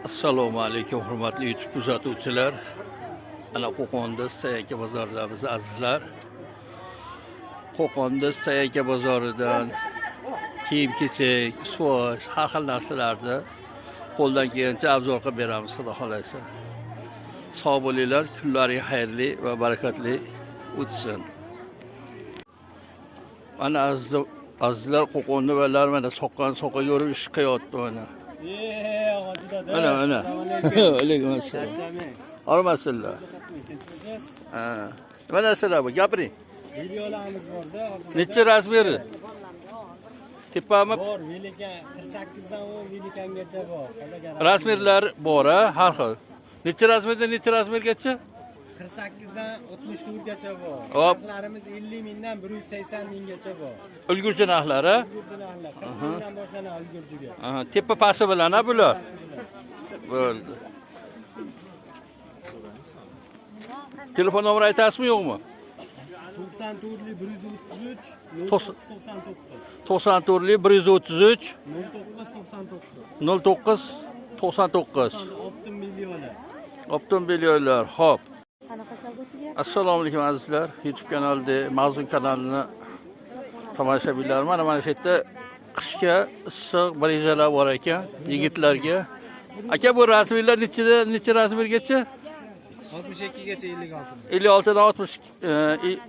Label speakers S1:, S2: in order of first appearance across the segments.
S1: Assalomu alaykum, hurmatli YouTube kuzatuvchilar. Ana Qo'qonda Stoyanka bozoridamiz, azizlar. Qo'qonda Stoyanka bozoridan kiyim-kechak, ustvosh, har xil narsalarni qo'ldan kelgancha обзор qilib beramiz, xudo xolasa. Sog' bo'linglar, kunlaring xayrli va barakatli o'tsin. Mana azizlar, Qo'qonda valar mana soqqan soqqa yurib ish qilyapti mana. Mana mana. Alaykum assalom. Hormasizlar. Ha. Nima narsalar bu? Gapiring.
S2: Videolarimiz borda.
S1: Necha размер i? Tepami?
S2: Bor, великан 48 dan u великан gacha bor. Qanaqa?
S1: Размер lar bor, ha, har xil. Necha размер dan necha размер gacha?
S2: 48 dan 64 gacha bor.
S1: Hop.
S2: Narxlarimiz 50 mingdan 180 minggacha bor.
S1: Ulgurji narxlari.
S2: Ulgurji narxlar 40 mingdan boshlanadi ulgurjiga.
S1: Aha, tepa pasti bilan ha bular. Bo'ldi. Telefon nomeri aytasizmi, yo'qmi?
S2: 94 lik 133 09 99.
S1: 94 lik 133
S2: 09 99.
S1: 09 99.
S2: Optim millionlar.
S1: Optim millionlar. Xo'p. Assalomu alaykum azizlar. YouTube kanalida Mavzun kanalini tomoshabinlar. Mana shu yerda qishga issiq brizalar bor ekan yigitlarga. Aka, bu размер lar nechida, necha размер gacha?
S2: 62 gacha 56.
S1: 56 dan 60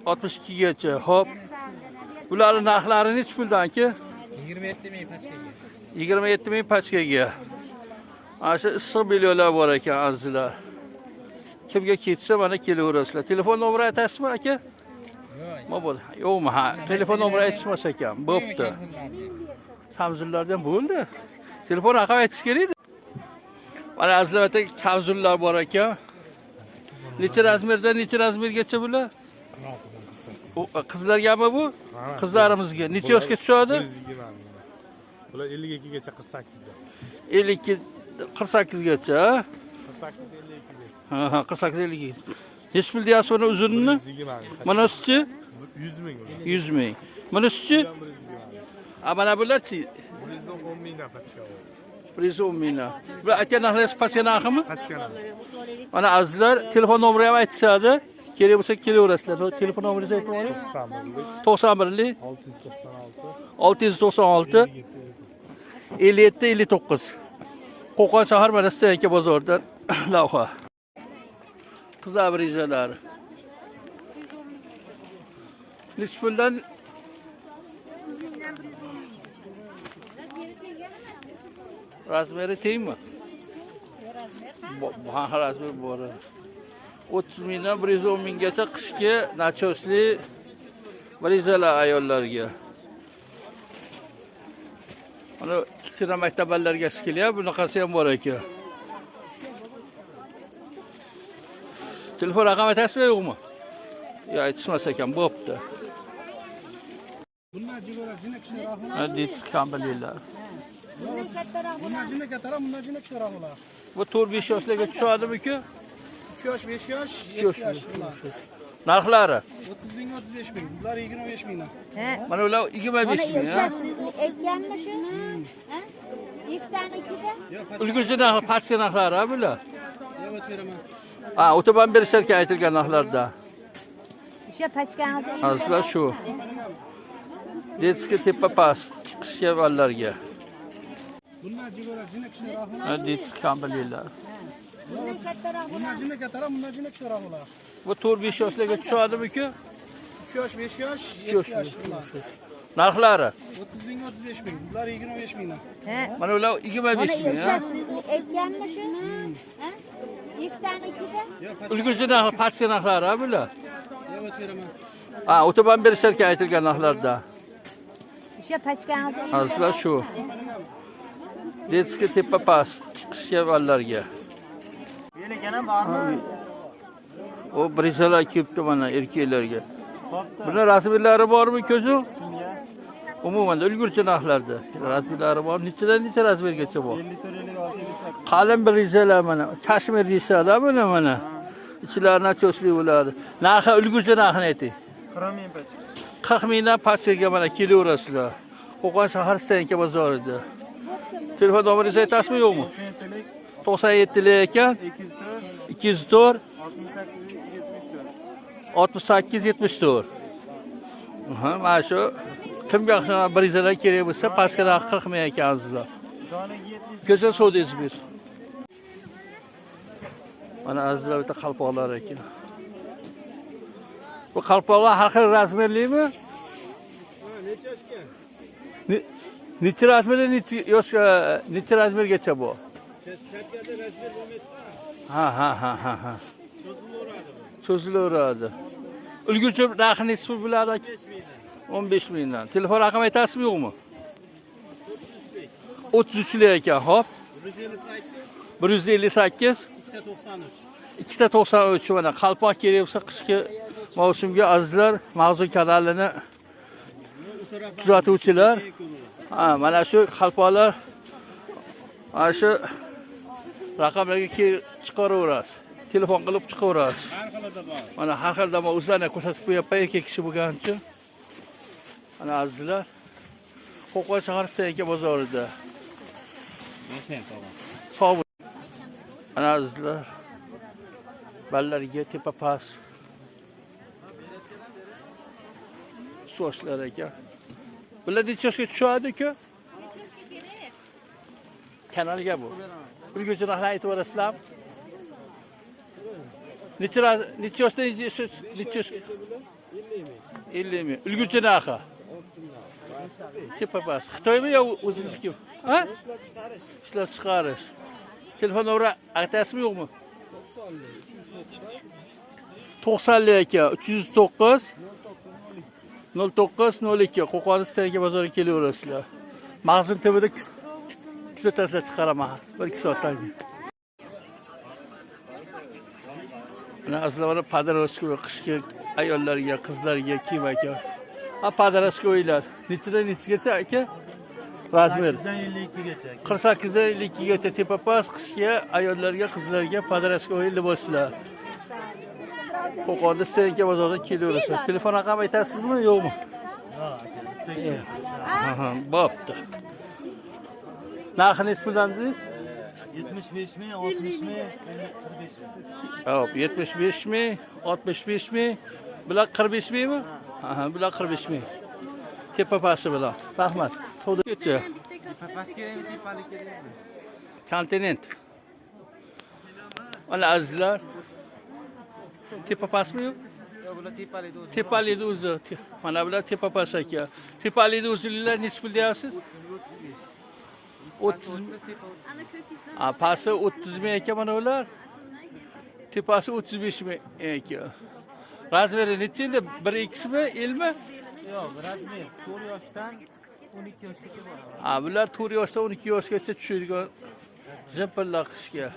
S1: 62 gacha. Xo'p. Bularning narxlari nechi puldan aka?
S2: 27 ming pachkaga.
S1: 27 ming pachkaga. Ana shu issiq belyovlar bor ekan azizlar. Kimga ketsa mana kelaverasizlar. Telefon nomeri aytasizmi aka? Nima bo'ldi? Yo'qmi? Ha, telefon nomeri aytishmas ekan. Bo'pti. Kamzullardan bo'ldi. Telefon raqami aytish kerak edi. Mana azizlar, bitta kamzullar bor ekan. Necha размер dan necha размер gacha bular? U qizlargami bu? Qizlarimizga. Necha yoshga tushadi?
S3: 120 ming. Bular 52 gacha 48 ga.
S1: 52 48 gacha.
S3: 48 52 gacha.
S1: Ha, 48 52. Nechi pul deyapsiz buni uzunini?
S3: 120 ming.
S1: Bunisichi?
S3: 100 ming ular.
S1: 100 ming. Bunisichi?
S3: 120 ming.
S1: A mana bularchi?
S3: 110 mingdan pachka u.
S1: 110 mingdan. Bu aytgan narxingiz pastga narximi?
S3: Pachka narxi.
S1: Mana azizlar, telefon nomeri ham aytishadi. Kerak bo'lsa kelaverasizlar. Telefon nomeringizni aytib yuboring.
S3: 91 lik
S1: 91lik
S3: 696
S1: 696 57 59. Qo'qon shahar mana Stoyanka bozoridan lavha. Qizlar brizalari. Nechi puldan? Размер i tengmi? Ha, размер bor. 30 mingdan 110 minggacha qishki начос li brizalar ayollarga. Mana kichkina maktablarga kelyapti, bunaqasi ham bor ekan. Telefon raqami aytasizmi, yo'qmi? Yo, aytishmas ekan, bo'pti.
S2: Bundan jigara jina kishiroq bo'ladi.
S1: Ha, детский kombillar.
S2: Bundan jina kattaroq, bundan jina kichikroq bo'ladi.
S1: Bu 4-5 yoshlarga tushadimi-ku?
S2: 3 yosh, 5 yosh,
S1: 7
S2: 7 yosh bular.
S1: Narxlari?
S2: 30 ming, 35 ming. Bular 25 mingdan.
S1: Mana ular 25 ming, ha?
S4: Aytganmi shu? Ha? Ikkitani ichida?
S2: Yo'q, pachka.
S1: Ulgurji narxi, pastki narxlari ha bular.
S2: Yo'q, o't beraman.
S1: Ha, o'tib ham berishar ekan aytilgan narxlarda.
S4: O'sha pachkangizni
S1: Azizlar shu. Детский tepa past qishki bolalarga.
S2: Bundan jigara jina kishiroq bo'ladi.
S1: Ha, детский kombillar.
S4: Bundan kattaroq
S2: Bundan jina kattaroq, bundan jina kichikroq bo'ladi.
S1: Bu 4-5 yoshlarga tushadimi-ku?
S2: 3 yosh, 5 yosh,
S1: 3 yosh,
S2: 7 yosh bular.
S1: Narxlari?
S2: 30 ming, 35 ming. Bular 25 mingdan.
S1: Mana ular 25 ming, ha?
S4: Aytganmi shu? Ha? Ikkitani ichida?
S2: Yo'q, pachka.
S1: Ulgurji narxi, pastki narxlari ha bular.
S2: Yo'q, o't beraman.
S1: Ha, o'tib ham berishar ekan aytilgan narxlarda.
S4: O'sha pachkangizni
S1: Azizlar shu. Детский tepa past qishki bolalarga.
S2: Velikan bormi?
S1: O brizalar kelibdi mana erkaklarga. Buni rasmiylari bormi ko'zi? Umuman ulgurji narxlarda rasmiylari bor. Nechadan necha размер gacha bor?
S2: 54, 56, 58.
S1: Qalin brizalar mana, kashmir deyishadi buni mana. Ichlari начос li bo'ladi. Narxi ulgurji narxini ayting.
S2: 40 ming pachka.
S1: 40 mingdan pastga mana kelaverasizlar. Qo'qon shahar Stoyanka bozorida. Telefon nomeringizni aytasizmi, yo'qmi? 97 ekan. 204 68 74. Aha, mana shu kimga brizalar kerak bo'lsa, pastki narxi 40 ming ekan azizlar. Go'zal savdoyingiz bersin. Mana azizlar, bitta qalpoqlar ekan. Bu qalpoqlar har xil razmerlimi?
S2: Necha yoshga?
S1: Necha razmerli, necha yoshga, necha razmergacha bu?
S2: Chapkada razmer bo'lmaydi.
S1: Ha ha ha ha ha. Cho'zilaveradi. Ulgurji narxi nechi pul bo'ladi? 15 mingdan. Telefon raqami aytasizmi, yo'qmi? 33 lik ekan, hop. 158 ikkita 93. Mana qalpoq kerak bo'lsa qishki mavsumga, azizlar, mavzu kanalini kuzatuvchilar, ha, mana shu qalpoqlar mana shu raqamlarga chiqaraverasiz. Telefon qilib chiqaverasiz.
S3: Har xilida bor.
S1: Mana har xil dama o'zlarini ko'rsatib qo'yapman, erkak kishi bo'lgani uchun. Mana azizlar, Qo'qon shahar Stenka bozorida. Sog' bo'ling. Mana azizlar, ballarga tepa past sochlar ekan. Bular necha yoshga tushadi aka? Kanalga bu. Ulgurji narxini aytib yuborasizlarmi? Necha necha yoshdan necha yosh? 50 ming. Ulgurji narxi. Tepa past. Xitoymi yo o'zingizniki? Ha? Ishlab chiqarish. Telefon nomeri aytasizmi, yo'qmi? 90 lik aka, 309 09 02. Qo'qon Stenka bozoriga kelaverasizlar. Mag'zin TVda kuzatasizlar, chiqaraman 1-2 soatdan keyin. Mana azizlar, mana подростковый qishki ayollarga, qizlarga kiyim aka. Ha, подростковый lar. Nechadan nechagacha aka? Razmer.
S3: 52gacha.
S1: 48 dan 52 gacha tepa past qishki ayollarga, qizlarga подростковый liboslar. Qo'qonda Stenka bozorida kelaverasiz. Telefon raqami aytasizmi, yo'qmi? Aha, bo'pti. Narxi nechi puldan dedingiz?
S3: 75 ming, 60 ming, 45 ming.
S1: Hop, 75 ming, 65 ming, bular 45 mingmi? Aha, bular 45 ming. Tepa pasti bular. Rahmat. Savdo kecha. Kontinent. Mana azizlar. Tepa pastmi, yo'q? Tepalikni o'zi. Mana bular tepa past aka. Tepalikni o'zilar nechi pul deyapsiz? 30. Ha, pasti 30 ming ekan mana ular. Tepasi 35 ming ekan. Razmeri necha endi? 1 2mi, elmi?
S2: Yo'q, razmer 4 yoshdan 12 yoshgacha bor.
S1: Ha, bular 4 yoshdan 12 yoshgacha tushadigan jempirlar qishga.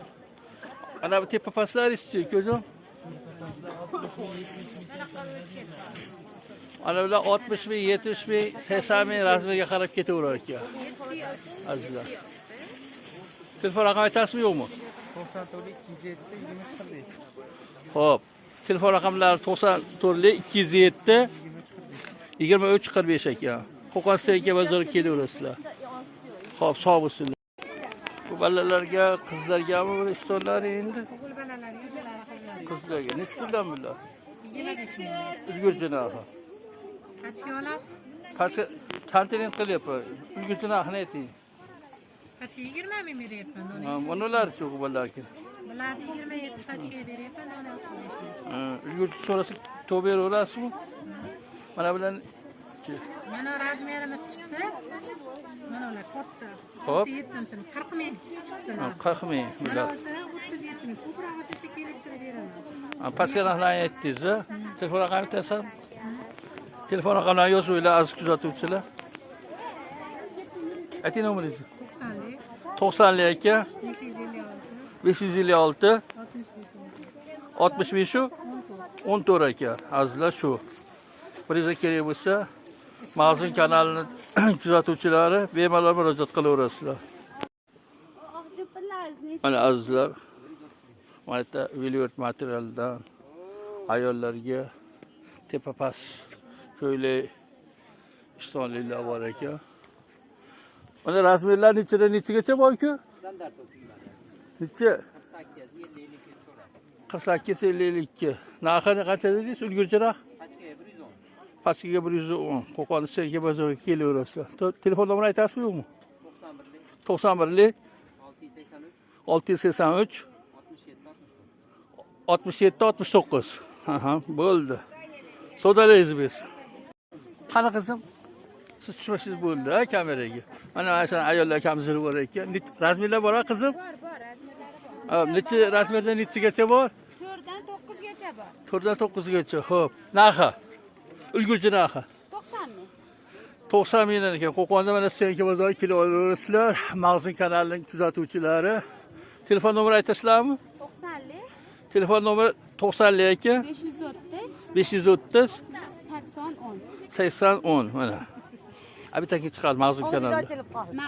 S1: Ana bu tepa pastlaringizchi, ko'zim? Ana bular 60 ming, 70 ming, 80 ming razmerga qarab ketaverar ekan. Azizlar. Telefon raqami aytasizmi, yo'qmi?
S2: 94 207 20 45.
S1: Xo'p. Telefon raqamlari 94 207 23 45 ekan. Qo'qon Stenka bozoriga kelaverasizlar. Xo'p, sog' bo'lsinlar. Bu bolalarga, qizlargami bu ishtonlari endi? Qizlarga. Nechi puldan bular? Ulgurji narxi.
S5: Qachga oladi?
S1: Pastga kontinent qilyapti. Ulgurji narxini ayting.
S5: Qachga 20 ming beryapman.
S1: Ha, bularchi bu bolalarga.
S5: Bularni 27 pachka beryapman, dona 35.
S1: Ha, ulgurji so'rasa to'g'ri beraverasizmi? Mana bular
S5: Mana razmerimiz chiqdi. Mana ular katta.
S1: Xo'p.
S5: 37 40 ming chiqdi.
S1: Ha, 40 ming bular.
S5: Mana 37 ming. Ko'proq o'tsa kelishtirib beraman.
S1: Ha, pastga narxlarni aytdingiz, a? Telefon raqami aytasan? Telefon raqamlarini yozinglar, aziz kuzatuvchilar. Ayting nomeringizni.
S5: 90
S1: 90 aka
S5: 556
S1: 556 65 u 14 aka. Azizlar, shu. Biringizni kerak bo'lsa, Mavzun kanalini kuzatuvchilari bemalol murojaat qilaverasizlar. Mana azizlar, mana yerda velvet materialdan ayollarga tepa past ko'ylak ishtonliklar bor ekan. Mana razmerlar nechadan nechagacha bor-ku? Necha? 48 52. Narxini qancha dedingiz? Ulgurji narx? Pastkiga 110. Qo'qon Serka bozoriga kelaverasizlar. Telefon nomerini aytasizmi, yo'qmi? 91lik 683 67 69. Aha, bo'ldi. Savdolaysiz biz. Qani qizim? Siz tushmasangiz bo'ldi, ha, kameraga. Mana shu ayollar kamzili bor ekan. Размер lar bor, ha, qizim?
S6: Bor, bor, размер lari bor.
S1: Ha, necha размер dan nechagacha bor?
S6: 4dan 9gacha bor.
S1: 4dan 9gacha. Xo'p. Narxi? Ulgurji narxi?
S6: 90 ming.
S1: 90 mingdan ekan. Qo'qonda mana Senka bozoriga kela olaverasizlar. Mag'zin kanalining kuzatuvchilari. Telefon nomeri aytasizlarmi?
S6: 90lik
S1: Telefon nomeri 90 aka
S6: 530
S1: 530
S6: 80 10.
S1: 80 10 mana. A bitta keyin chiqadi Mag'zin kanalida.
S4: Ochilib qoldi.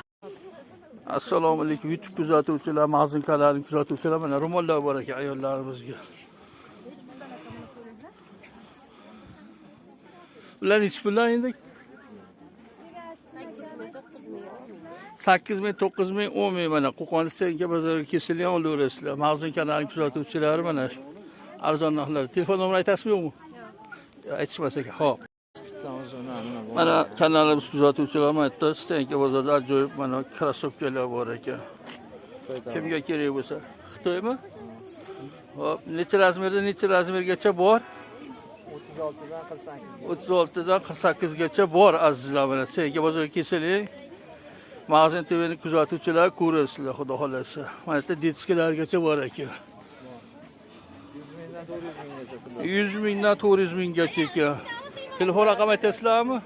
S1: Assalomu alaykum YouTube kuzatuvchilar, Mag'zin kanalining kuzatuvchilari, mana ro'mollar bor ekan ayollarimizga. Ular nechi puldan endi? 8 ming, 9 ming, 10 ming mana Qo'qon Senka bozoriga kesilgan olaverasizlar. Mag'zin kanalining kuzatuvchilari mana shu arzon narxlar. Telefon nomerini aytasizmi, yo'qmi? Yo'q. Aytishmas ekan. Xo'p. Mana kanalimiz kuzatuvchilari, mana yerda Stenka bozorida ajoyib mana krossovkalar bor ekan. Kimga kerak bo'lsa. Xitoymi? Hop, necha размер dan necha размер gacha bor? 36 dan 48 gacha bor azizlar mana. Stenka bozorga kelsangiz, Mag'zin TV'ni kuzatuvchilar ko'rasizlar, xudo xolasa. Mana yerda детский largacha bor ekan. 100 mingdan 400 minggacha ekan. Telefon raqam aytasizlarmi?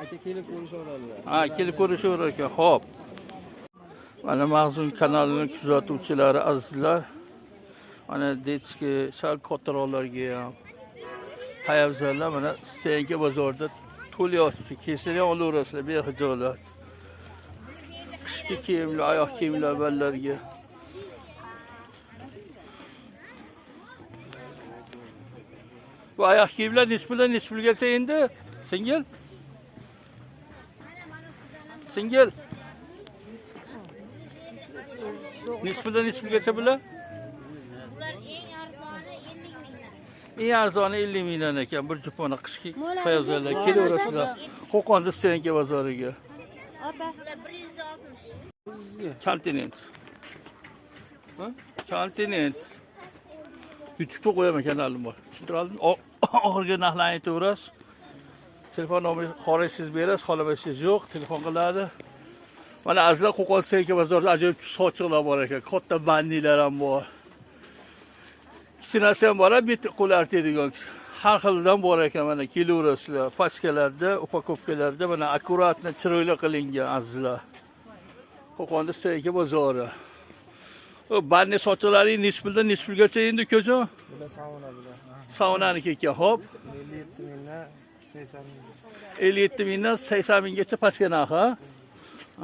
S2: Aka, kelib ko'rishaveradilar.
S1: Ha, kelib ko'rishaverar ekan. Xo'p. Mana Mag'zin kanalining kuzatuvchilari azizlar. Mana детский, sal kattaroqlarga ham poyabzallar mana Stenka bozorida to'layapti. Kelsalar ham olaverasizlar behijolat. Qishki kiyimlar, oyoq kiyimlar bolalarga. Bu oyoq kiyimlar nechi puldan nechi pulgacha endi? Singil? Singil. Nechi puldan nechi pulgacha bular?
S4: Bular eng arzoni 50 mingdan.
S1: Eng arzoni 50 mingdan ekan bir juponi qishki poyabzallar. Kelaverasizlar. Qo'qonda Stenka bozoriga.
S6: Opa,
S4: Bular 160.
S1: Kontinent. Ha? Kontinent. YouTube'da qo'yaman, kanalim bor. Tushuntira oldim. Oxirgi narxlarni aytaverasiz. Telefon nomeri xohlasangiz berasiz, xohlamasangiz yo'q, telefon qiladi. Mana azizlar, Qo'qon Stenka bozorida ajoyib sochiqlar bor ekan. Katta bannilar ham bor. Kichinasi ham bor, bitta qo'l artadigan. Har xilidan bor ekan, mana kelaverasizlar. Pachkalarda, упаковка larda mana аккуратно chiroyli qilingan azizlar. Qo'qonda Stenka bozori. O banni sochiqlaring nechi puldan nechi pulgacha endi, ukajon?
S2: Bular sauna bular.
S1: Saunaniki ekan, xo'p.
S2: 57 mingdan 80 ming.
S1: 57 mingdan 80 minggacha pastga narxi, ha?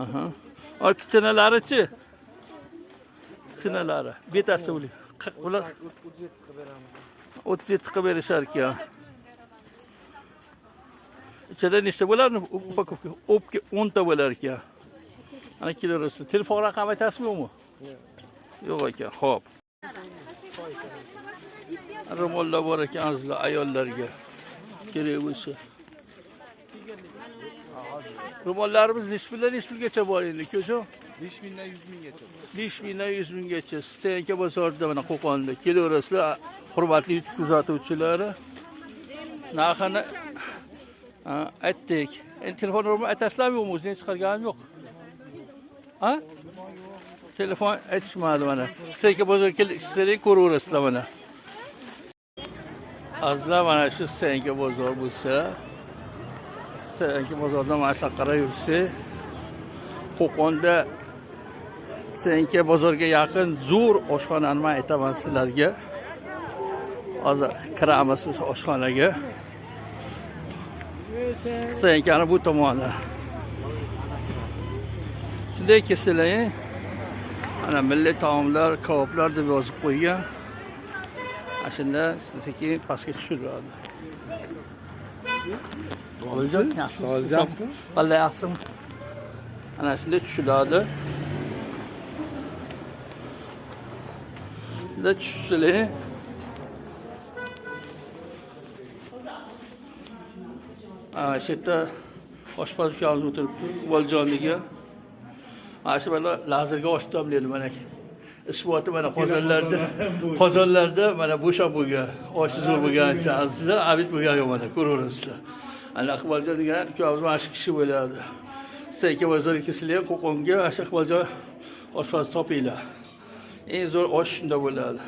S1: Aha. O kichkinalarichi? Kichkinalari. Betasi ular. Ular
S2: 37 qilib beramiz.
S1: 37 qilib berishar ekan. Ichida nechta bo'lardi? Упаковка o'pka 10 ta bo'lar ekan. Ana kelaverasiz. Telefon raqami aytasizmi, yo'qmi? Yo'q ekan. Xo'p. Ro'mollar bor ekan azizlar, ayollarga kerak bo'lsa. Ro'mollarimiz nechi puldan nechi pulgacha bor endi, ukajon?
S2: 5 mingdan 100 minggacha.
S1: 5 mingdan 100 minggacha Stenka bozorida mana Qo'qonda kelaverasizlar, hurmatli YouTube kuzatuvchilari. Narxini ha, aytdik. Endi telefon nomerini aytasizlarmi, yo'qmi? O'zini chiqarganim yo'q. Ha? Telefon aytishmadi mana. Stenka bozoriga kelib ko'raverasizlar mana. Azizlar, mana shu Stenka bozor bo'lsa, Stenka bozoridan mana shu qarab yursak, Qo'qonda Senka bozorga yaqin zo'r oshxonani man aytaman sizlarga. Hozir kiramiz o'sha oshxonaga. Senkani bu tomoni. Shunday kelsalar, mana milliy taomlar, kaboblar deb yozib qo'ygan. Ana shunda sekin pastga tushiriladi. Olimjon, yaxshimisiz? Vallahi yaxshimi? Ana shunday tushiladi. Da tushibsizlar. Ha, shu yerda oshpaz ukamiz o'tiribdi, Iqboljonniki. Mana shu mana lazerga osh damlaydi mana. Isboti mana qozonlarda, qozonlarda mana bo'shab bo'lgan, oshi zo'r bo'lgancha, azizlar, abid bo'lgan yo'q mana ko'raverasizlar. Ana Iqboljon degan ukamiz mana shu kishi bo'ladi. Seyka bozorga kelsanglar ham Qo'qonga ana shu Iqboljon oshpaz topinglar. Eng zo'r osh shunda bo'ladi.